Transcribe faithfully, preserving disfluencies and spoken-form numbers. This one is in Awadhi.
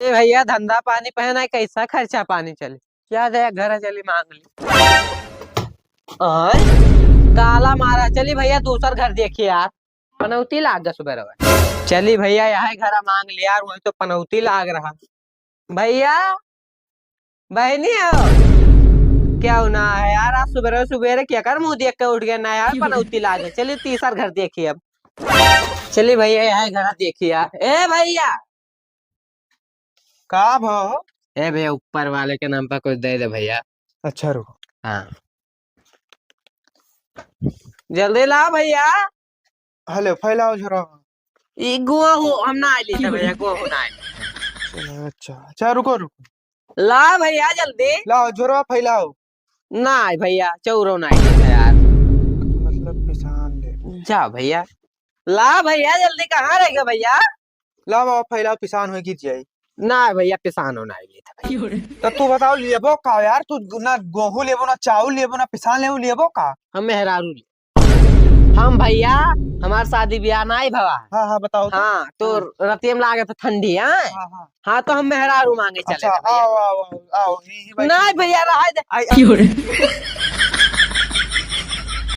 ए भइया, धंधा पानी पहना है, कैसा खर्चा पानी चले? क्या दे, घर चली माँग ली। आय? ताला मारा, चली भइया, दूसर घर देखी यार, पनौती लाग गा सुबह रहा। चली भइया, यही घरा माँग ली यार, वही तो पनौती लाग रहा। भइया, बहिनी हो? क्या होना है यार, आज सुबह सुबह केकर मुँह देख के उठ गए ना यार, पनौती लाग गए। चली तीसर घर देखी अब। चली भइया, यही घर देखी यार। ए भइया, का भो? ए भइया, ऊपर वाले के नाम पर कुछ दे दे भइया। अच्छा, रुको। हाँ, जल्दी ला भइया। हले, फैलाओ झोरा। ई गोहूँ हम ना लेते भइया, गोहूँ ना लेते। अच्छा, अच्छा, रुको, रुको। ला भइया, जल्दी। लाओ, झोरा फैलाओ। ना भइया, चौरो ना लेते यार। मतलब, पिसान ले। जा भइया। ला भइया, जल्दी, कहाँ रह गया भइया? ला बाबा, फैलाओ, पिसान होई, गिर जाई। ना भइया, पिसानो ना लेते भइया। तो तू बताओ, लेबो का यार? तू ना गोहूँ लेबो, ना चाउर लेबो, ना पिसान लेबो, लेबो का? हम मेहरारू ले। हम भइया, हमार शादी ब्याह नाई भवा। हाँ, हाँ, बताओ तो। हाँ, तो हाँ। रतिया में लागे तो ठंडी, हाँ? हाँ, हाँ। हाँ, तो हम मेहरारू माँगे चले अच्छा, थे भइया। आओ, आओ, आओ, आओ, यही बैठ। नाई भइया, रहे दे। आई, आई। क्यों रे?